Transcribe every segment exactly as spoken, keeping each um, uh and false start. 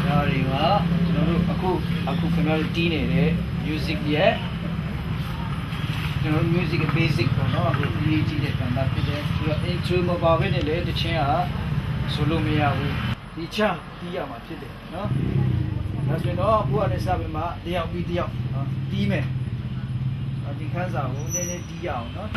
ဒါတွေကကျွန်တော်တို့အခုအခုခင်ဗျားတို့တီးနေတဲ့ music ရဲ့ကျွန်တော်တို့ music basic ပေါ့နော်အခုတီးတီးတဲ့ကဏ္ဍဖြစ်တယ်ပြီးတော့ intro မပါဘဲနဲ့လည်းတခြင်းကဆိုလို့မရဘူးဒီချာတီးရမှာဖြစ်တယ်နော်ဒါဆိုရင်တော့အခုကနေစပြီးမှတယောက်ပြီးတယောက်နော်တီးမယ်ဒီခန်းစာကိုနည်းနည်းတီးရအောင်နော်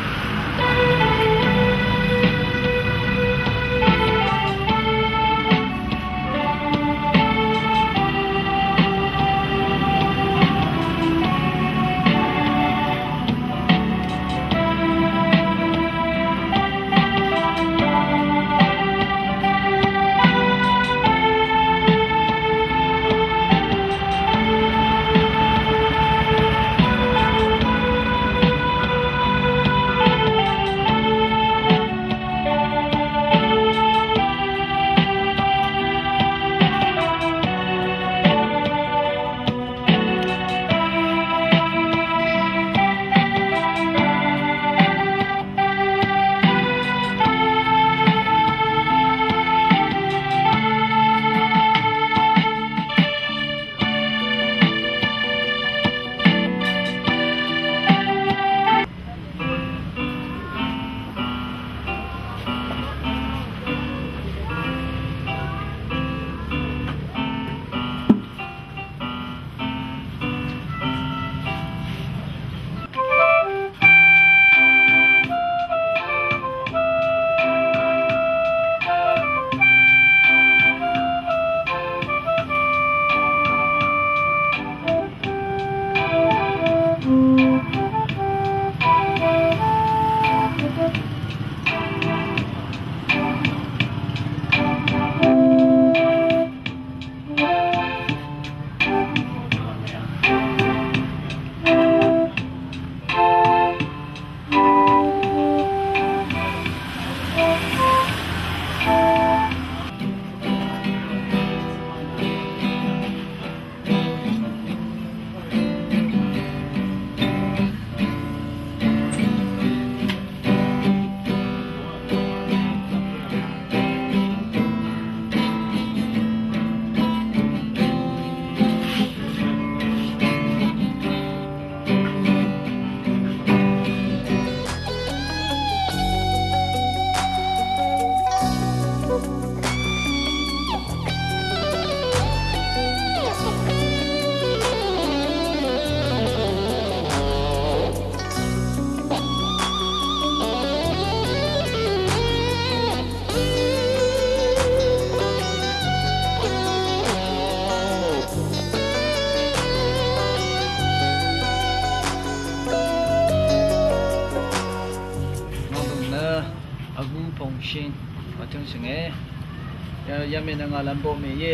Ya, yamè nø ngà lv́m boqmè íe.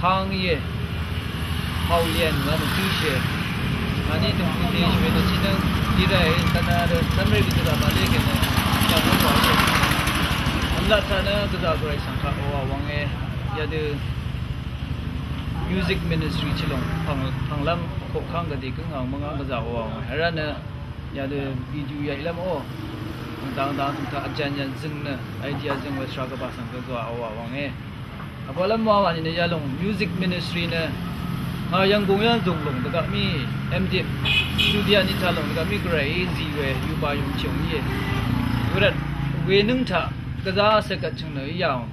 Kang íe. Pàolyen wa nø tø̄shì. Ngàní tø̀m kùdè shì we nø chitnøng dira e tana dø samre gø dø màlé gø nø. Ya nø wa íe. Vmlat taq nø gvzà gvray svng kaq wa wvng e. Yadø music ministry chilòng pvng pvnglv́m koqkv́ng gvdì gø ngà mvngá gvzà wa wvng e. Vrá nø yadø video ya ilv́m o. Dang dang tø̀m taq vjan ya zøng nø idea zøng we svra gvbà svng gvzà wa wvng e. Vbwalv́m wa wà nìnø yalòng music ministry nø ngà yv̀nggùng yv̀nggùng lòng dvgvp mí M Div studio nìtaq lòng dvgvp mí gvray zì we yuba yung chø̀ng íe. Gvray we nøng taq gvzà sè gvt chø̀ng nø yà ong.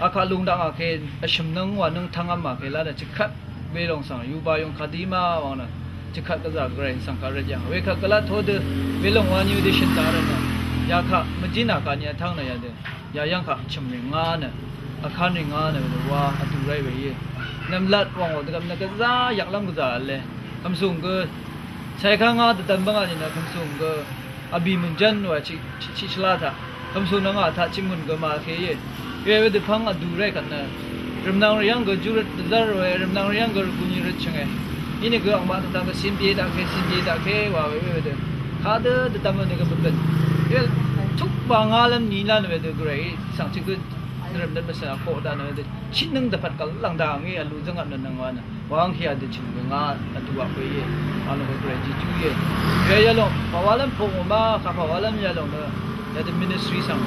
Akaq lung daq ngà ke vshø̀m nøng wa nøng tvngvm ngà ke la nø chikvt we lòng svng yuba yung kadima wang nø chikvt gvzà gvray svng kaq rvt yv̀ng. Wekvt gvlat to dø we lòng wa nì dø shø̀n daq rvt nø yakaq mvjin a kaq nì vtvng nø yadø. Yayv́ng kaq chø̀m rì ngá nø, vkán rì ngá nø, wa vdu ráì we íe. Nv̀mlat wv̀ngò dvgvp nø gvzá yvklv́m gvzà v̄le. Kv̀msùng gø, càìká ngá dvdvm bv́ngà nìnø kv̀msùng gø, vbì mø̀njv́n wa chiq, chiq, chiq shvlá taq. Kv̀msùng nø ngà taq chiq mø̀n gø màvke íe. Íe wedø pv́ng vdu ráì kvt nø. Rvmnvng rì yv́ng gø júrøt dvzv́r we, rvmnvng rì yv́ng gø rvguni røtchønge. Inìgø angmaq dvdvm gø sinbie daqke, sinbie daqke wa we, we wedø. Kadø dvdvm nø gø bvbøn. Íe, tukba ngálv́m nìlán wedø gvray. Svng tiq gø nvrø̀m dvt mvsvng vkoq daq nø dø chitnøng dvpvt gvlv́ng daq ngí vlu zvngvt nø nvng wa nø. Wang kì adø chø̀m gø ngá vdu vp we íe. Vl nø gø gvray jejú íe. Gvray yalòng pàwalv́m pung wø ma, kà pàwalv́m yalòng nø. Yadø ministry svng.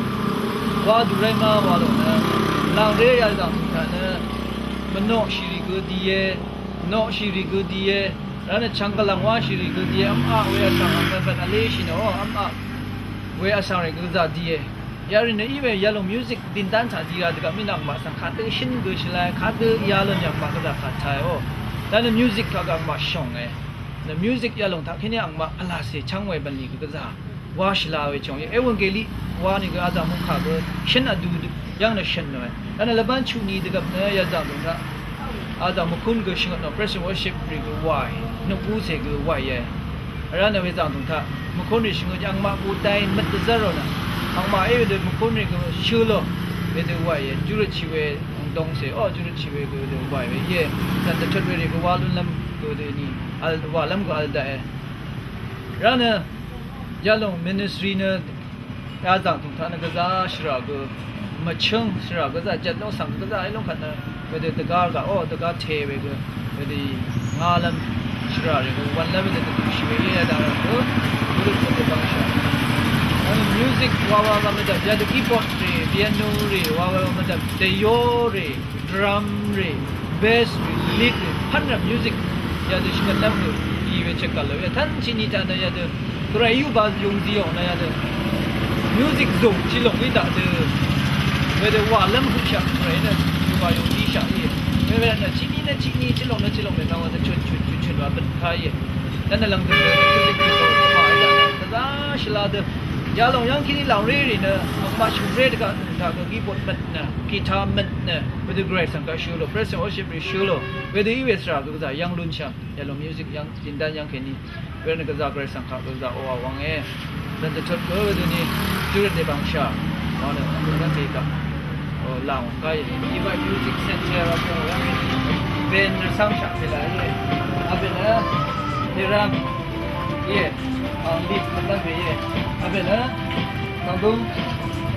Wa vdu ráì ma wa lòng nø. Làngré yadø dv̀ng taq nø. Mvnoqshì rì gø dìe. Noqshì rì gø dìe. Rvnø chvng gvlv̀ng wáshì rì gø dìe. V́m aq we vsvng vng mvbvt vléshì nø. V́m aq we vsvng rì gø dà dìe. Yarì nø í we yalòng music dìndán taq dira dvgvp mí nø angmaq svng kadø shøn gø shvlae, kadø yalòng yv̀ngmaq gvzà kà tae o. Danø music kaq gø angmaq shònge. Nø music yalòng taq kèní angmaq pvlacè chv́ng we bv̀nlì gø gvzà wa shvla we chònge. Evangeli wa nìgø azà mungkà gø shøn vdu yv́ng nø shøn nòe. Danø lvbán chuqni dvgvp nø yazà mungkà azà mvkún gø shvngøt nò praise and worship rì gø wae. Nukbúcè gø wae. Vrá nø we zàngdùng taq mvkúnrì shvngøt angmaq gudai møt dvzv́r rò nø angmaq é wedø mvkúnrì gø shø̄ lò wedø wàìe. Júrøtshì we angdongcè ó, júrøtshì we gø wedø wàì we íe. Zàndvtut werì gø wá lúnlv́m gø wedø ni vl wàlv́m gø vl daqe. Vrá nø yalòng ministry nø Yazàng tùng taq nø gvzá shvrà gø mvchǿng, shvrà gvzá jvt lúng svng gvzá í lúng kvt nø wedø dvgá rvgaq ó, dvgá te we gø wedø ngálv́m shvrà rì gø wv̄nlv́m wedø dvgùshì we íe daq rvgaq gø gurøt gø dvbvngshà. Music wawa gvmvdvm yadø keyboard rì, piano rì wawa gvmvdvm, dèyó rì, drum rì, bass rì, lead rì, pv́nrvm music yadø shvngøtlv́m gø í we chvkvl lo. Yatán chini taq nø yadø Gvray yúba yungzi yòng nø yadø music zùng chilòng í daq dø wedø wàlv́m høqshaq Gvray nø yúba yungzishaq íe. Wedø nø chini nø chini chilòng nø chilòng nø nvng wedø chun chun chun chun wa bøt ka íe. Nø nø lv̀ngdø music zùng wa í daq nø gvzá shvla dø yalòng yv́ng kini làngré rì nø angmaq shùngré dvgaq nø taq gø keyboard mvt nø guitar mvt nø wedø Gvray svng kaq shø̄ lò, praise and worship rì shø̄ lò. Wedø í we svra gø gvzà yv́ng lúnshà. Yalòng music yv́ng, dìndán yv́ng kèní. Wervtnø gvzà Gvray svng kaq gvzà oqà wvnge. Dv̀n dvtut gø wedøni júrøt dèbàngshà. Wvnø, yv́ng dèkaq. O, làng kaq í. Ibai music center wa kong yv́ng. Ben rvcv́ngshaq pèlà íe. Abènø, Dèrang. Íe. Ang bip mvlv́m íe. Abènø, Kangdung.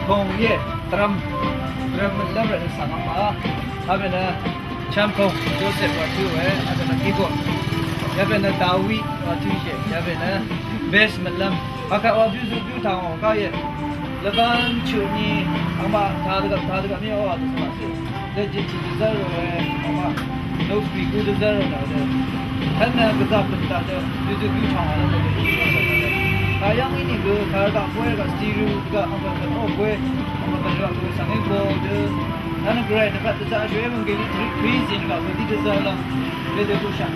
Kong íe. Drum. Drum mvlv́m rvtnø svng angpa. Abènø, Champong Joseph wa tø̄ we, abènø keyboard. Yabènø Dawi wa tø̄shì, yabènø bass mvtlv́m. Akaq wa byuzø byutang ò kaq íe. Lvbán chuqni, angmaq tadvgvp, tadvgvp ni oqà dvzv́r màsì. Dvjit dvzv́r we, angmaq. Nokpì gø dvzv́r we nø dø. Tán nø gvzà pø̀n taq dø, byuzø byutang ò nø dø. Kayv́ng ínìgø, kàrvgaq bóy gaq stereo gaq, angmaq gaq oq bóy, angmaq gaq rvgaq bóy svng í go dø. Nvnø Gvray nvbat dvzaq shwe mvnggèní dvriq kri zìn gaq gø dí dvzaq lv́m. Wedø bøshaq.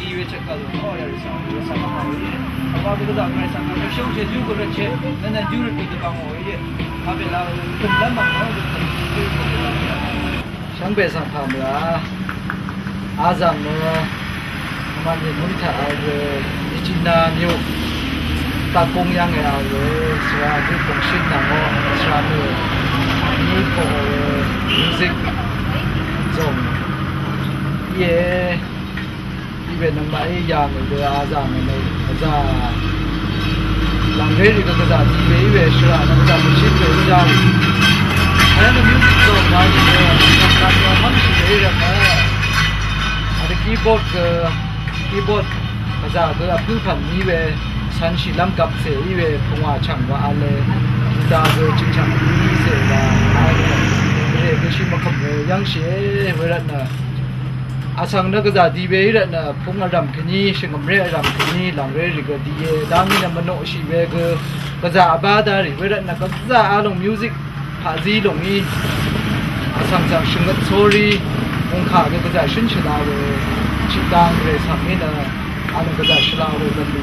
Í we chvkvl o yarì svng, we svng mvhà we. Vbaq dvzaq Gvray svng gvray shóng shèzú gø rvtshè. Nvnø júrøt gø dvbvng o íe. Vbèla we dvlv́m mvhà we dvzaq. Shvngbe svng pà mø̀á. Azv̀ng nø Mvmàn yv̀ng mø̀ng taq a gø, Nìchìnà mvyò, Daqgúng yv́ng è a gø, svra gø gòngshøt nvng o, svra nø, ní pò we, ní Wē nøngmaqí yà ngø̀l dø azà ngø̀l nø gvzà làngré rì gø gvzà tiq wē í wē shvrà nø gvzà mvshit wē í zà. Vl nø music zòng mvshit wē nø gvzà mvshit wē í rvt nø. Vdø keyboard gø, keyboard gvzà gø vpǿ pv̀n í wē cv̄nshìlv́m gvpcè í wē pungwà chv̀ng wa v̄le. Guitar gø chingchv̀ng í cè wa v̄le. Rè gø shì mvkv̀m wē yv́ngshìe wē rvt nø. Vsvng nø gvzà di we í rvt nø púng vrv̀m kèní, shvngø̀mré vrv̀m kèní, làngré rì gø di e. Dá ngí nø mvnoqshì we gø gvzà vbá dá rì we rvt nø gvzà a lòng music paqzí lòng í. Vsvng svng shvngøt sórí mungkà gø gvzà shǿn shvla we. Shvdang rè svng í nø a lòng gvzà shvla we gvzà.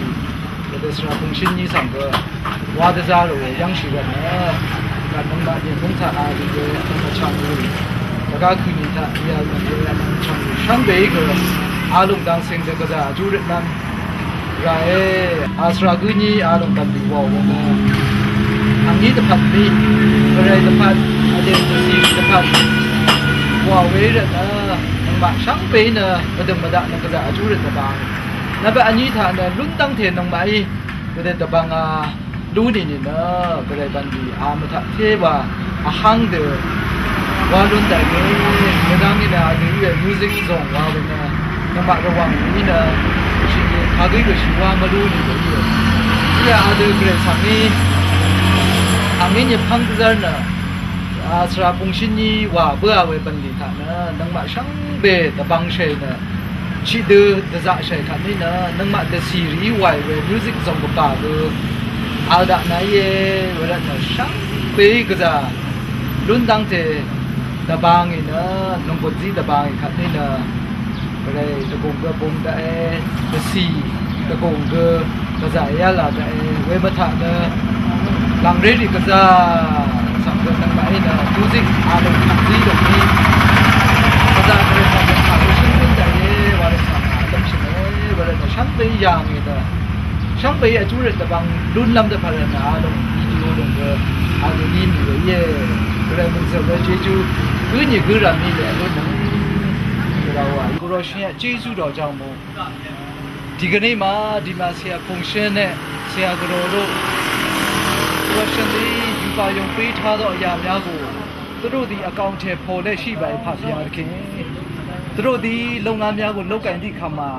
Wedø svra pungshín nyi svng gø wa dvzá rò we yv́ngshì gvt nø gvt nøngmaq nìgúng taq a rì we vnvm vchvng rì. Dvgá kø̀ nì taq yv̀l nø we vnvm vchvng rì shvngbe í gø a lùng dang seng dø gvzà vjú røtnvng ràe. A svra gǿ nyi a lùng dv̀m rì wàò we nø angní dvpvt mí gvray dvpvt vdè dvcì dvpvt wàò we í rvt nø nøngmaq shvngbe í nø mvdø̀m mvdaq nø gvzà vjú røt dvbang. Nvbaq vní taq nø lún dv́ngte nøngmaqí wedø dvbvnga lú nìnì nø gvray bv̀nlì a mvtaq té wa vháng dø wa lún daqì nø. Wedv́ngí nø adø í we music zòng wa we nø nøngmaq Rvwàng í nø shìngì kagǿí gø shì wa mvlú nìnì í. Íe adø gvray svng í angí nyi pv́ng dvzv́r nø a svra pungshín nyi wà bǿà we bv̀nlì taq nø nøngmaq shvngbe dvbvngshàì nø tiqdø dvzaqshàì kvtní nø nøngmaq dvcì rìí wàì we music zòng gvbà gø vl daq nà íe. Wervt nø shvngbeí gvzà lún dv́ngte dvbangì nø nònggùn zí dvbangì kvtní nø Gvray dvgùng gø bung daqe, dvcì dvgùng gø gvzà yv́là daqe, wemvtaq nø làngré rì gvzà svng gø nøngmaqí nø dúzíng a lòng taqzí lòng í gvzà gvray svng gø taq gø shǿn gǿn daqe, wa rvt svng a lv́mshì nø, wa rvt nø shvngbeí yà ngì nø, shvngbeí vjú røt dvbvng lúnlv́m dvpvt rvt nø a lòng video lòng gø a gø lí mì we íe. Gvray mòngzø̀l we Jejú gǿ nì gǿ rv̀m mì we vlún nø. Gvray wa gùrò shìngì Jejú dò jàng mò. ဒီကနေ့မှာ ဒီမှာ ဆရာ ဖုန်ရှင် နဲ့ ဆရာ ကတော်တို့ ကိုရရှင်သည် ရူပါရုံပေးထားသော အရာများကို သူတို့သည် အကောင်အထည် ဖော်လျက်ရှိပါ၏၊ ဖခင်သခင်။ သူတို့သည် လုပ်ငန်းများကို လုပ်ကိုင်သည့်အခါမှာ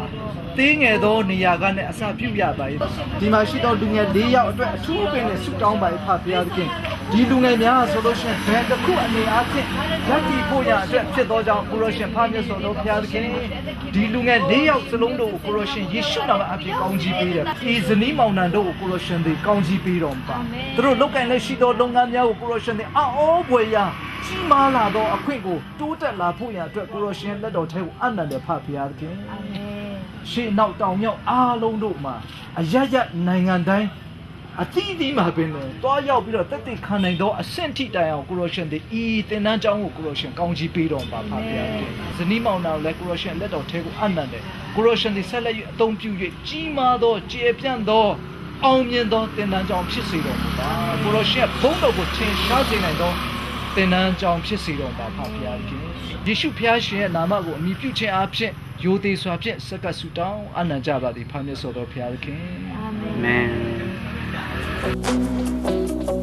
သေးငယ်သော နေရာကနဲ့ အစပြုရပါ၏။ ဒီမှာရှိသော လူငယ်လေးယောက်အတွက် အထူးပင်နဲ့ ဆုတောင်းပါ၏၊ ဖခင်သခင်။ ဒီလူငယ်များဆိုလို့ရှိရင် ဘယ်တစ်ခုအနေအားဖြင့် ရပ်တည်ဖို့ရာအတွက် ဖြစ်သောကြောင့် ကိုရရှင် ဖခင်မြတ်စွာဘုရားသခင်။ ဒီလူငယ်လေးယောက်စလုံးတို့ကို ကိုရရှင်ယေရှုနာမအဖြစ် ကောင်းကြီးပေးတယ်။ ဒီဇနီးမောင်နှံတို့ကို ကိုရရှင်သည် ကောင်းကြီးပေးတော်မူပါ။ အာမင်။ သူတို့လုပ်ကိုင်လျက်ရှိသော လုပ်ငန်းများကို ကိုရရှင်သည် အံ့ဩဖွယ်ရာ ကြီးမားလာသောအခွင့်ကို တိုးတက်လာဖို့ရာအတွက် ကိုရရှင်ရဲ့လက်တော်ထဲကို အပ်နှံတယ် ဖခင်။ အာမင်။ ရှေ့နောက်တောင်မြောက်အားလုံးတို့မှာ အရပ်ရပ်နိုင်ငံတိုင်း အသီးသီးမှာပင်လျှင် သွားရောက်ပြီးတော့ သက်သေခံနိုင်သော အဆင့်ထိတိုင်အောင် ကိုရောရှင်သည် ဤသင်တန်းကျောင်းကို ကိုရောရှင် ကောင်းကြီးပေးတော်မူပါ ဖခင်။ ဇနီးမောင်နှံကိုလည်း ကိုရောရှင် လက်တော်ထဲကို အပ်နှံတယ်။ ကိုရောရှင်သည် ဆက်လက်၍ အသုံးပြု၍ ကြီးမားသော ကျယ်ပြန့်သော အောင်မြင်သော သင်တန်းကျောင်း ဖြစ်စေတော်မူပါ။ ကိုရောရှင်ရဲ့ ဘုန်းတော်ကို ထင်ရှားစေနိုင်သော သင်တန်းကျောင်း ဖြစ်စေတော်မူပါ ဖခင်။ ယေရှုဘုရားရှင်ရဲ့ နာမကို အမှီပြုခြင်းအားဖြင့် ရိုသေစွာဖြင့် ဆက်ကပ်ဆုတောင်း အပ်နှံကြပါသည် ဖခင်မြတ်စွာသော ဘုရားသခင်။ အာမင်။ အာမင်။